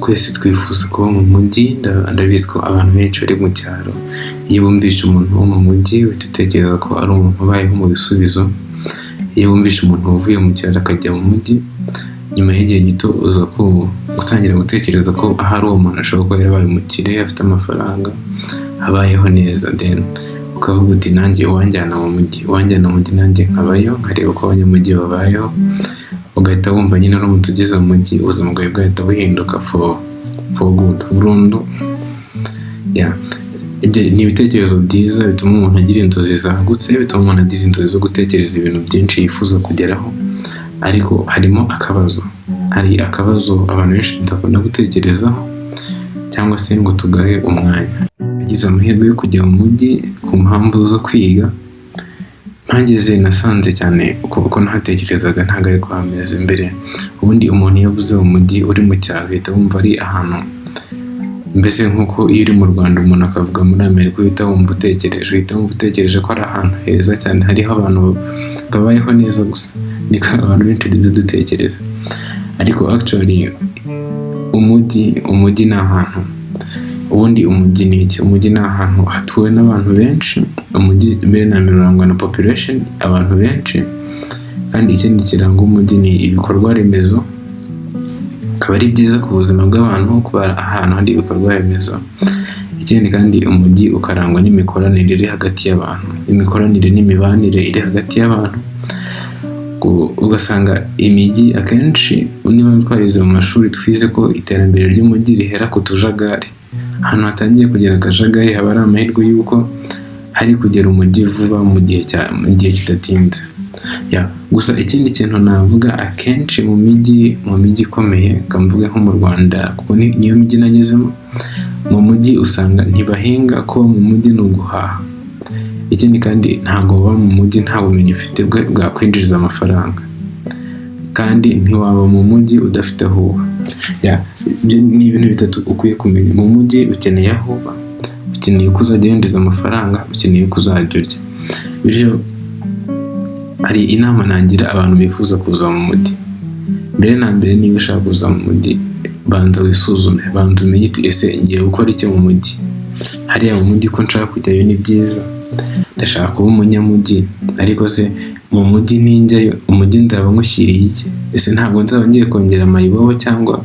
Twese twifuza kuba mu mujyi. Ndabizi ko abantu benshi bari mu cyaro, iyo wumvishe umuntu wo mu mujyi uhita utekereza ko ari umuntu ubayeho mu bisubizo. Iyo wumvishe umuntu wavuye mu cyaro akajya mu mujyi, nyuma y'igihe gito uza gutangira gutekereza ko ahari uwo muntu ashobora kuba yarabaye umukire, afite amafaranga, abayeho neza. Then ukavuga uti: "Nanjye uwanjyana mu mujyi, uwanjyana mu mujyi nanjye nkabayo, nkareba uko abanyamujyi babayeho." Ugahita wumva nyine uramutse ugeze mu mujyi, ubuzima bwawe bwahita buhinduka for good, burundu. Yeah. Ibyo ni ibitekerezo byiza bituma umuntu agira inzozi zagutse, bituma umuntu agira inzozi zo gutekereza ibintu byinshi yifuza kugeraho. Ariko harimo akabazo, hari akabazo abantu benshi tudakunda gutekerezaho cyangwa se ngo tugahe umwanya. Nagize amahirwe yo kujya mu mujyi ku mpamvu zo kwiga. Mpageze nasanze cyane uko nahatekerezaga ntabwo ariko hameze mbere. Ubundi umuntu iyo avuze mu mujyi uri mu cyaro, uhita wumva ari ahantu mbese nk'uko iyo uri mu Rwanda umuntu akavuga muri Amerika, uhita wumva utekereje ko ari ahantu heza cyane, hariho abantu babayeho neza gusa. Niko abantu benshi tujya dutekereza. Ariko actually umujyi ni ahantu, ubundi umujyi ni iki? Umujyi ni ahantu hatuwe n'abantu benshi. Umujyi mbere na mbere urangwa na population, abantu benshi. Kandi ikindi kiranga umujyi ni ibikorwa remezo. Akaba ari byiza ku buzima bw'abantu kuba ahantu hari ibikorwa remezo. Ikindi kandi, umujyi ukarangwa n'imikoranire iri hagati y'abantu, imikoranire n'imibanire iri hagati y'abantu. Ugasanga imijyi akenshi, niba twarize mu mashuri, twize ko iterambere ry'umujyi rihera ku tujagari. Ahantu hatangiye kugera akajagari haba hari amahirwe y'uko hari kugera umujyi vuba, mu gihe kidatinze. Yeah. Gusa ikindi kintu navuga, akenshi mu mijyi ikomeye, mvuge nko mu Rwanda kuko niyo mijyi nagezemo, mu mujyi usanga ntibahinga. Kuba mu mujyi ni uguhaha. Ikindi kandi, ntabwo uba mu mujyi nta bumenyi ufite bwakwinjiriza amafaranga, kandi ntiwaba mu mujyi udafite aho uba. Yeah, ibyo ni ibintu bitatu ukwiye kumenya. Mu mujyi ukeneye aho uba, ukeneye uko uzajya winjiza amafaranga, ukeneye uko uzajya urya. Bityo hari inama nagira abantu bifuza kuza mu mujyi. Mbere na mbere, niba ushaka kuza mu mujyi, banza wisuzume, banza umenye uti: "Ese ngiye gukora iki mu mujyi? Hariya mu mujyi ko nshaka kujyayo, ni byiza, ndashaka kuba umunyamujyi, ariko se mu mujyi ninjyayo, umujyi nzaba nkushyiriye iki? Ese ntabwo nzaba ngiye kongera amayibobo?" Cyangwa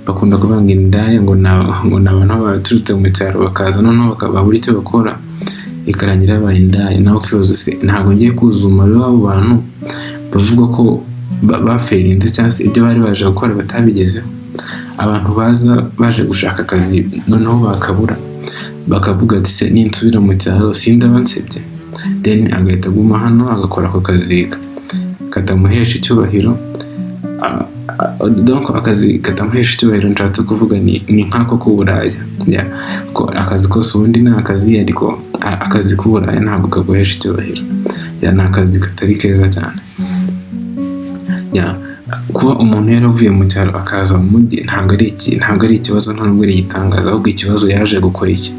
bakunda kuvuga ngo indaya, ngo ni abantu baturutse mu cyaro bakaza, noneho babura icyo bakora, ikarangira babaye indaya. Nawe ukibaza: "Se ntabwo ngiye kuzuza umubare w'abo bantu bavuga ko bafailinze cyangwa se ibyo bari baje gukora batabigezeho?" Abantu baza baje gushaka akazi, noneho bakabura, bakavuga ati: "Se ninsubira mu cyaro sindaba nsebye?" Then agahita aguma hano agakora ako kazi katamuhesha icyubahiro. Donc akazi katamuhesha icyubahiro nshatse kuvuga ni nk'ako k'uburaya. Yeah. Ko akazi kose ubundi ni akazi, ariko akazi k'uburaya ntabwo kaguhesha icyubahiro. Yeah, ni akazi katari keza cyane. Yeah. Kuba umuntu yaravuye mu cyaro akaza mu mujyi ntabwo ari ikibazo, nta nubwo ari igitangaza. Ahubwo ikibazo, yaje gukora iki?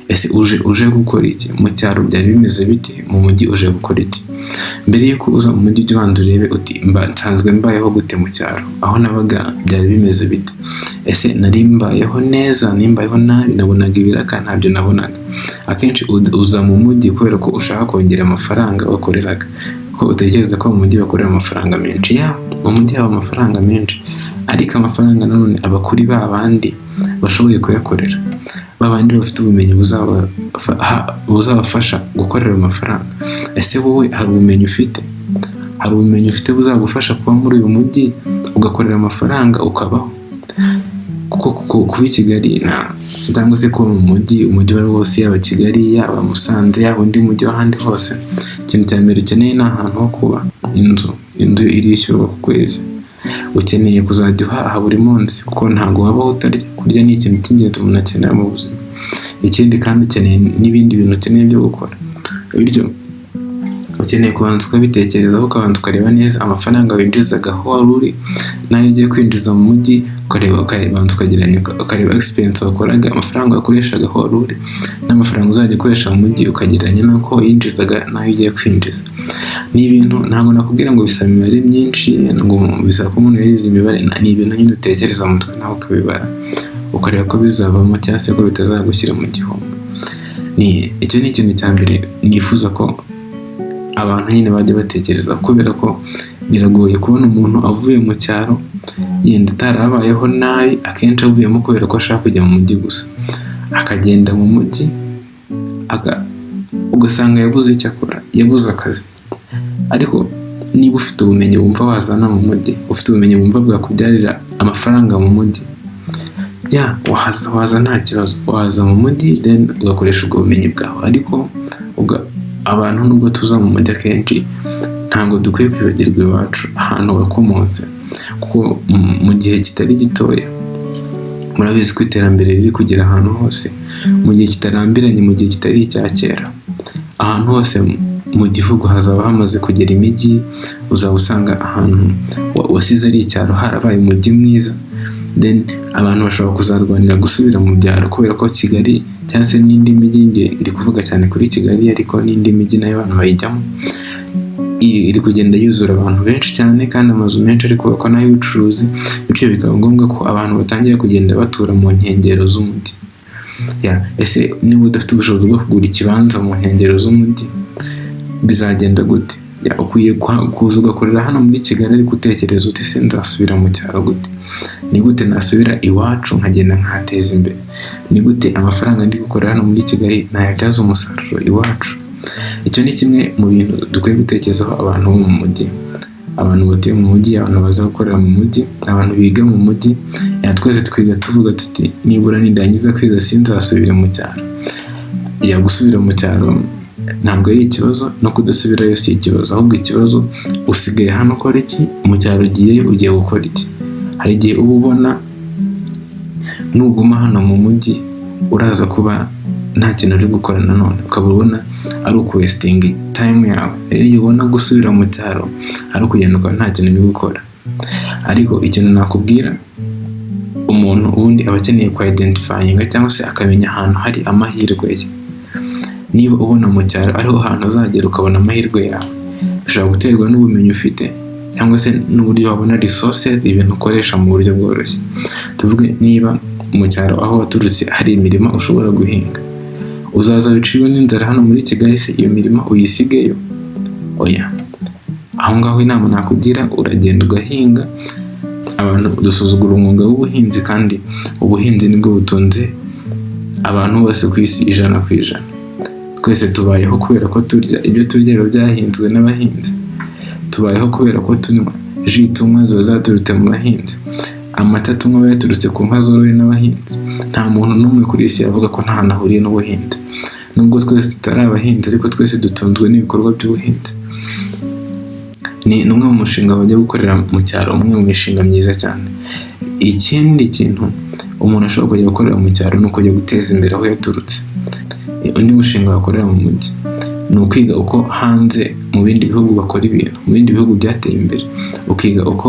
Ese uje gukora iki? Mu cyaro byari bimeze bite? Mu mujyi uje gukora iki? Mbere y'uko uza mu mujyi, ujya ubanza urebe uti: "Mba nsanzwe mbayeho gute mu cyaro? Aho nabaga byari bimeze bite? Ese nari mbayeho neza? Nimbayeho nabi? Nabonaga ibiraka? Ntabyo nabonaga?" Akenshi uza mu mujyi kubera ko ushaka kongera amafaranga wakoreraga, ko utekereza ko mu mujyi bakorera amafaranga menshi. Yeah, mu mujyi haba amafaranga menshi, ariko amafaranga nanone aba kuri ba bandi bashoboye kuyakorera, ba bandi bafite ubumenyi buzabafasha gukorera ayo mafaranga. Ese wowe hari ubumenyi ufite? Hari ubumenyi ufite buzagufasha kuba muri uyu mujyi, ugakorera amafaranga, ukabaho? Kuko kuba i Kigali cyangwa se kuba mu mujyi, umujyi uwo ari wo wose, yaba Kigali, yaba Musanze, yaba undi mujyi w'ahandi hose, ikintu cya mbere ukeneye ni ahantu ho kuba, inzu. Inzu irishyurwa ku kwezi. Ukeneye kuzajya uhaha buri munsi, kuko ntabwo wabaho utarya. Kurya ni ikintu cy'ingenzi umuntu akenera mu buzima. Ikindi kandi, ukeneye n'ibindi bintu ukeneye byo gukora. Bityo ukeneye kubanza ukabitekerezaho, ukabanza ukareba neza amafaranga winjizaga aho wari uri n'ayo ugiye kwinjiza mu mujyi, ukareba, ukabanza ukagereranya, ukareba expense wakoraga, amafaranga wakoreshaga aho wari uri n'amafaranga uzajya ukoresha mu mujyi, ukagereranya n'uko winjizaga n'ayo ugiye kwinjiza. Ni ibintu ntabwo nakubwira ngo bisaba imibare myinshi, ngo bisaba ko umuntu yarize imibare. Ni ibintu nyine utekereza mu mutwe nawe ukabibara, ukareba ko bizavamo cyangwa se ko bitazagushyira mu gihombo. Ni icyo, ni ikintu cya mbere nifuza ko abantu nyine bajya batekereza, kubera ko biragoye kubona umuntu avuye mu cyaro, yenda atarabayeho nabi, akenshi avuyemo kubera ko ashaka kujya mu mujyi gusa, akagenda mu mujyi ugasanga yabuze icyo akora, yabuze akazi. Ariko niba ufite ubumenyi wumva wazana mu mujyi, ufite ubumenyi wumva bwakubyarira amafaranga mu mujyi, ya waza, waza nta kibazo, waza mu mujyi, then ugakoresha ubwo bumenyi bwawe. Ariko abantu nubwo tuza mu mujyi akenshi, ntabwo dukwiye kwibagirwa iwacu, ahantu wakomotse, kuko mu gihe kitari gitoya, murabizi ko iterambere riri kugera ahantu hose, mu gihe kitarambiranye, mu gihe kitari icya kera, ahantu hose mu gihugu hazaba hamaze kugera imijyi. Uzaba usanga ahantu wasize ari icyaro harabaye umujyi mwiza. Then abantu bashobora kuzarwanira gusubira mu byaro, kubera ko Kigali cyangwa se n'indi mijyi, njye ndi kuvuga cyane kuri Kigali, ariko n'indi mijyi nayo abantu bayijyamo, iri kugenda yuzura abantu benshi cyane, kandi amazu menshi ari kubakwa n'ay'ubucuruzi, bityo bikaba ngombwa ko abantu batangira kugenda batura mu nkengero z'umujyi. Ya, ese niba udafite ubushobozi bwo kugura ikibanza mu nkengero z'umujyi, bizagenda gute? Ya, ukwiye kuza ugakorera hano muri Kigali, ariko utekereza uti: "Se nzasubira mu cyaro gute? Ni gute nasubira iwacu nkagenda nkahateza imbere? Ni gute amafaranga ndi gukorera hano muri Kigali nayabyaza umusaruro iwacu?" Icyo ni kimwe mu bintu dukwiye gutekerezaho, abantu bo mu mujyi, abantu batuye mu mujyi, abantu baza gukorera mu mujyi, abantu biga mu mujyi. Ya, twese twiga tuvuga tuti: "Nibura nindangiza kwiga sinzasubire mu cyaro." Ya, gusubira mu cyaro ntabwo ari ikibazo, no kudasubirayo si ikibazo, ahubwo ikibazo usigaye hano ukora iki? Mu cyaro ugiyeyo ugiye gukora iki? Hari igihe uba ubona nuguma hano mu mujyi uraza kuba nta kintu uri gukora, nanone ukaba ubona ari ukuwastinga time yawe. Rero iyo ubona gusubira mu cyaro ari ukugenda ukaba nta kintu uri gukora. Ariko ikintu nakubwira, umuntu ubundi aba akeneye kwa identifyinga cyangwa se akamenya ahantu hari amahirwe ye. Niba ubona mu cyaro ariho hantu uzagera ukabona amahirwe yawe, bishobora guterwa n'ubumenyi ufite cyangwa se n'uburyo wabona resources, ibintu ukoresha mu buryo bworoshye. Tuvuge niba mu cyaro aho waturutse hari imirima ushobora guhinga, uzaza wicirwe n'inzara hano muri Kigali se iyo mirima uyisigeyo? Oya. Aho ngaho inama nakugira, uragenda ugahinga. Abantu dusuzugura umwuga w'ubuhinzi, kandi ubuhinzi nibwo butunze abantu bose ku isi 100%. Twese tubayeho kubera ko turya, ibyo turya biba byahinzwe n'abahinzi. Tubayeho kubera ko tunywa jus, tunywa ziba zaturutse mu bahinzi. Amata tunywa aba yaturutse ku nka zorowe n'abahinzi. Nta muntu n'umwe kuri iyi si yavuga ko nta hantu ahuriye n'ubuhinzi. Nubwo twese tutari abahinzi, ariko twese dutunzwe n'ibikorwa by'ubuhinzi. Ni umwe mu mushinga bajya gukorera mu cyaro, umwe mu mishinga myiza cyane. Ikindi kintu umuntu ashobora kujya gukorera mu cyaro ni ukujya guteza imbere aho yaturutse. Undi mushinga wakorera mu mujyi ni ukwiga uko hanze mu bindi bihugu bakora ibintu, mu bindi bihugu byateye imbere, ukiga uko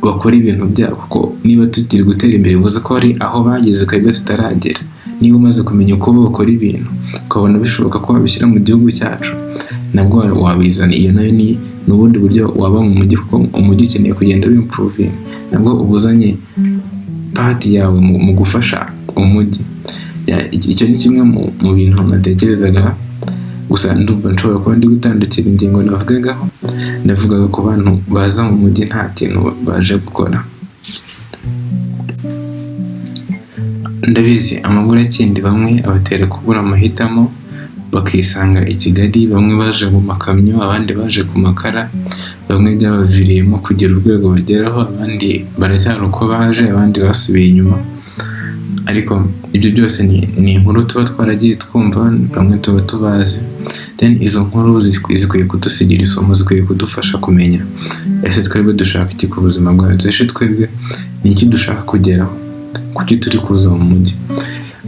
bakora ibintu byabo, kuko niba tukiri gutera imbere bivuze ko hari aho bageze twebwe tutaragera. Niba umaze kumenya uko bakora ibintu, ukabona bishoboka ko wabishyira mu gihugu cyacu, nabwo wabizana. Iyo nayo ni ubundi buryo waba mu mujyi, kuko umujyi ukeneye kugenda wimprovinga, nabwo uba uzanye part yawe mu gufasha umujyi. Icyo ni kimwe mu bintu natekerezaga. Gusa ndumva nshobora kuba ndi gutandukira ingingo navugagaho. Navugaga ku bantu baza mu mujyi nta kintu baje gukora. Ndabizi, amaburakindi bamwe abatera kubura amahitamo, bakisanga i Kigali. Bamwe baje mu makamyo, abandi baje ku makara, bamwe byabaviriyemo kugira urwego bageraho, abandi baracyari uko baje, abandi basubiye inyuma. Ariko ibyo byose ni inkuru tuba twaragiye twumva, bamwe tuba tubazi. Then izo nkuru zikwiye kudusigira isomo, zikwiye kudufasha kumenya: ese twebwe dushaka iki ku buzima bwacu? Ese twebwe ni iki dushaka kugeraho? Kuki turi kuza mu mujyi?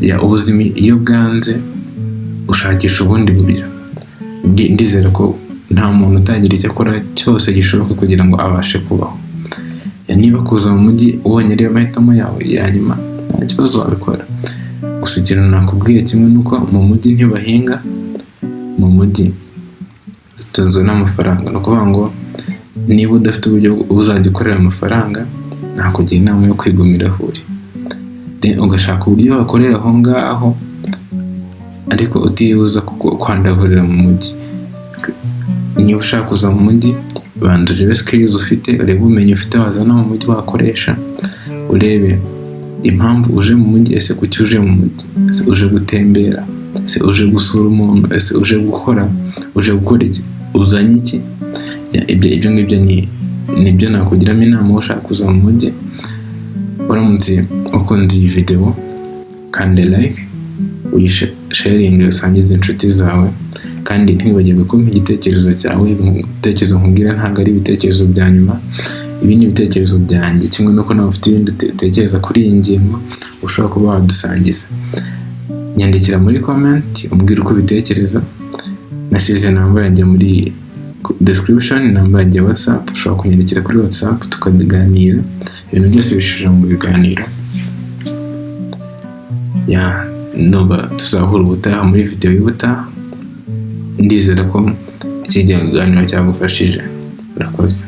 Ya, ubuzima iyo bwanze ushakisha ubundi buryo. Ndizera ko nta muntu utagira icyo akora cyose gishoboka kugira ngo abashe kubaho. Ya, niba kuza mu mujyi ubonye ariyo mahitamo yawe ya nyuma, nta kibazo, wabikora. Gusa ikintu nakubwiye kimwe ni uko mu mujyi ntibahinga, mu mujyi Dutunzwe n'amafaranga. Ni ukuvuga ngo niba udafite uburyo uzajya ukorera amafaranga, nakugira inama yo kwigumira aho uri, then ugashaka uburyo wakorera aho ngaho, ariko utiriwe uza kwandavurira mu mujyi. Niba ushaka kuza mu mujyi, banza urebe skills ufite, urebe ubumenyi ufite wazana mu mujyi wakoresha, urebe impamvu uje mu mujyi. Ese kuki uje mu mujyi? Ese uje gutembera? Ese uje gusura umuntu? Ese uje gukora? Uje gukora iki? Uzanye iki? Yeah, ibyo ngibyo ni nibyo nakugiramo inama ushaka kuza mu mujyi. Uramutse ukunda iyi video, kanda like, uyisharinge, usangize inshuti zawe, kandi ntiwibagirwe kumpa igitekerezo cyawe. Ibitekerezo nkubwira ntabwo ari ibitekerezo bya nyuma, ibi ni ibitekerezo byanjye, kimwe n'uko nawe ufite ibindi utekereza kuri iyi ngingo ushobora kuba wadusangiza. Nyandikira muri comment umbwire uko ubitekereza. Nasize namba yanjye muri description, namba yanjye ya WhatsApp. Ushobora kunyandikira kuri WhatsApp tukaganira. Ibintu byose bishira mu biganiro. Yeah, ndumva tuzahura ubutaha muri video y'ubutaha. Ndizera ko iki kiganiro cyagufashije. Urakoze.